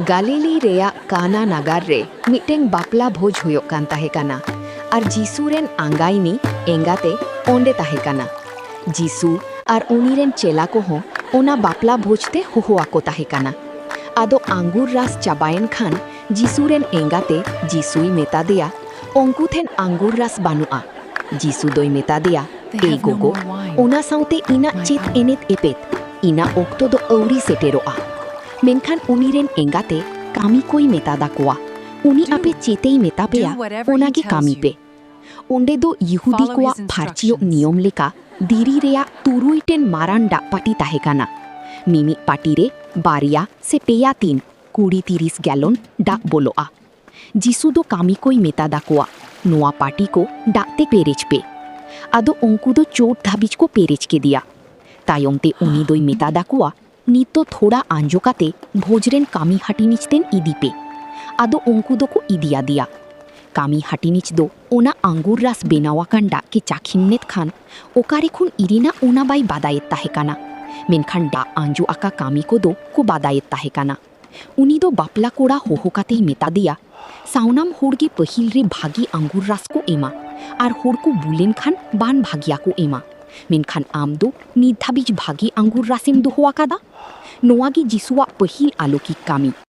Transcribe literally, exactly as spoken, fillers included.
ᱜᱟᱞᱤᱞᱤ ᱨᱮᱭᱟᱜ ᱠᱟᱱᱟ ᱱᱟᱜᱟᱨ ᱨᱮ ᱢᱤᱫᱴᱮᱱ ᱵᱟᱯᱞᱟ ᱵᱷᱳᱡᱽ ᱦᱩᱭᱩᱜ ᱠᱟᱱ ᱛᱟᱦᱮᱸ ᱠᱟᱱᱟ᱾ ᱟᱨ ᱡᱤᱥᱩ ᱨᱮᱱ ᱟᱸᱜᱟᱭᱱᱤ ᱮᱸᱜᱟᱛᱮ ᱚᱸᱰᱮ ᱛᱟᱦᱮᱸ ᱠᱟᱱᱟ᱾ ᱡᱤᱥᱩ ᱟᱨ ᱩᱱᱤ ᱨᱮᱱ ᱪᱮᱞᱟ ᱠᱚᱦᱚᱸ ᱚᱱᱟ ᱵᱟᱯᱞᱟ ᱵᱷᱳᱡᱽ ᱛᱮ ᱦᱚᱦᱚ ᱟᱠᱚ ᱛᱟᱦᱮᱸ ᱠᱟᱱᱟ᱾ ᱟᱫᱚ ᱟᱝᱜᱩᱨ ᱨᱟᱥ ᱪᱟᱵᱟᱭᱮᱱ ᱠᱷᱟᱱ ᱡᱤᱥᱩ ᱨᱮᱱ ᱮᱸᱜᱟᱛᱮ ᱡᱤᱥᱩᱭ ᱢᱮᱛᱟ ᱫᱮᱭᱟ, "ᱩᱱᱠᱩ ᱴᱷᱮᱱ ᱟᱝᱜᱩᱨ ᱨᱟᱥ ᱵᱟᱹᱱᱩᱜᱼᱟ᱾" ᱡᱤᱥᱩ ᱫᱚᱭ ᱢᱮᱛᱟ ᱫᱮᱭᱟ, "ᱮᱭ ᱜᱚᱜᱚ, ᱚᱱᱟ ᱥᱟᱶᱛᱮ ᱤᱧᱟᱜ ᱪᱮᱫ ᱮᱱᱮᱛ ᱮᱯᱮᱛ? ᱤᱧᱟᱜ ᱚᱠᱛᱚ ᱫᱚ ᱟᱹᱣᱨᱤ ᱥᱮᱴᱮᱨᱚᱜᱼᱟ᱾" ᱢᱮᱱᱠᱷᱟᱱ ᱩᱱᱤ ᱨᱮᱱ ᱮᱸᱜᱟᱛᱮ ᱠᱟᱹᱢᱤ ᱠᱚᱭ ᱢᱮᱛᱟ ᱫᱟᱠᱚᱣᱟ, "ᱩᱱᱤ ᱟᱯᱮ ᱪᱮᱛᱮᱭ ᱢᱮᱛᱟ ᱯᱮᱭᱟ, ᱚᱱᱟ ᱜᱮ ᱠᱟᱹᱢᱤ ᱯᱮ᱾ ᱚᱸᱰᱮ ᱫᱚ ᱭᱤᱦᱩᱫᱤ ᱠᱚᱣᱟᱜ ᱯᱷᱟᱨᱪᱤᱭᱚᱜ ᱱᱤᱭᱚᱢ ᱞᱮᱠᱟ ᱫᱤᱨᱤ ᱨᱮᱭᱟᱜ ᱛᱩᱨᱩᱭ ᱴᱮᱱ ᱢᱟᱨᱟᱝ ᱰᱟᱜ ᱯᱟᱹᱴᱤ ᱛᱟᱦᱮᱸ ᱠᱟᱱᱟ᱾ ᱢᱤᱢᱤᱫ ᱯᱟᱹᱴᱤ ᱨᱮ ᱵᱟᱨᱭᱟ ᱥᱮ ᱯᱮᱭᱟ ᱛᱤᱱ ᱠᱩᱲᱤ ᱛᱤᱨᱤᱥ ᱜᱮᱞᱚᱱ ᱰᱟᱜ ᱵᱚᱞᱚᱜᱼᱟ᱾ ᱡᱤᱥᱩ ᱫᱚ ᱠᱟᱹᱢᱤ ᱠᱚᱭ ᱢᱮᱛᱟ ᱫᱟᱠᱚᱣᱟ, "ᱱᱚᱣᱟ ᱯᱟᱹᱴᱤ ᱠᱚ ᱰᱟᱜ ᱛᱮ ᱯᱮᱨᱮᱡ ᱯᱮ᱾" ᱟᱫᱚ ᱩᱱᱠᱩ ᱫᱚ ᱪᱚᱴ ᱫᱷᱟᱹᱵᱤᱡ ᱠᱚ ᱯᱮᱨᱮᱡ ᱠᱮᱫᱮᱭᱟ᱾ ᱛᱟᱭᱚᱢ ᱛᱮ ᱩᱱᱤ ᱫᱚᱭ ᱢᱮᱛᱟ ᱫᱟᱠᱚᱣᱟ, "ᱱᱤᱛ ᱫᱚ ᱛᱷᱚᱲᱟ ᱟᱸᱡᱚ ᱠᱟᱛᱮ ᱵᱷᱳᱡᱽ ᱨᱮᱱ ᱠᱟᱹᱢᱤ ᱦᱟᱹᱴᱤᱧᱤᱡ ᱴᱷᱮᱱ ᱤᱫᱤ ᱯᱮ᱾" ᱟᱫᱚ ᱩᱱᱠᱩ ᱫᱚᱠᱚ ᱤᱫᱤᱭᱟᱫᱮᱭᱟ᱾ ᱠᱟᱹᱢᱤ ᱦᱟᱹᱴᱤᱧᱤᱡ ᱫᱚ ᱚᱱᱟ ᱟᱝᱜᱩᱨ ᱨᱟᱥ ᱵᱮᱱᱟᱣ ᱟᱠᱟᱱ ᱰᱟᱜ ᱜᱮ ᱪᱟᱠᱷᱤᱱ ᱞᱮᱫ ᱠᱷᱟᱱ ᱚᱠᱟᱨᱮ ᱠᱷᱚᱱ ᱤᱨᱤᱱᱟ ᱚᱱᱟ ᱵᱟᱭ ᱵᱟᱰᱟᱭᱮᱫ ᱛᱟᱦᱮᱸ ᱠᱟᱱᱟ᱾ ᱢᱮᱱᱠᱷᱟᱱ ᱰᱟᱜ ᱟᱸᱡᱚ ᱟᱠᱟ ᱠᱟᱹᱢᱤ ᱠᱚᱫᱚ ᱠᱚ ᱵᱟᱰᱟᱭᱮᱫ ᱛᱟᱦᱮᱸ ᱠᱟᱱᱟ᱾ ᱩᱱᱤ ᱫᱚ ᱵᱟᱯᱞᱟ ᱠᱚᱲᱟ ᱦᱚᱦᱚ ᱠᱟᱛᱮᱭ ᱢᱮᱛᱟ ᱫᱮᱭᱟ, "ᱥᱟᱱᱟᱢ ᱦᱚᱲ ᱜᱮ ᱯᱟᱹᱦᱤᱞ ᱨᱮ ᱵᱷᱟᱹᱜᱤ ᱟᱝᱜᱩᱨ ᱨᱟᱥ ᱠᱚ ᱮᱢᱟ, ᱟᱨ ᱦᱚᱲ ᱠᱚ ᱵᱩᱞᱮᱱ ᱠᱷᱟᱱ ᱵᱟᱝ ᱵᱷᱟᱹᱜᱤᱭᱟᱜ ᱠᱚ ᱮᱢᱟ᱾ ᱢᱮᱱᱠᱷᱟᱱ ᱟᱢ ᱫᱚ ᱱᱤᱛ ᱫᱷᱟᱹᱵᱤᱡ ᱵᱷᱟᱹᱜᱤ ᱟᱝᱜᱩᱨ ᱨᱟᱥᱮᱢ ᱫᱚᱦᱚ ᱟᱠᱟᱫᱟ?" ᱱᱚᱣᱟ ᱜᱮ ᱡᱤᱥᱩᱣᱟᱜ ᱯᱟᱹᱦᱤᱞ ᱟᱞᱚᱠᱤᱠ ᱠᱟᱹᱢᱤ᱾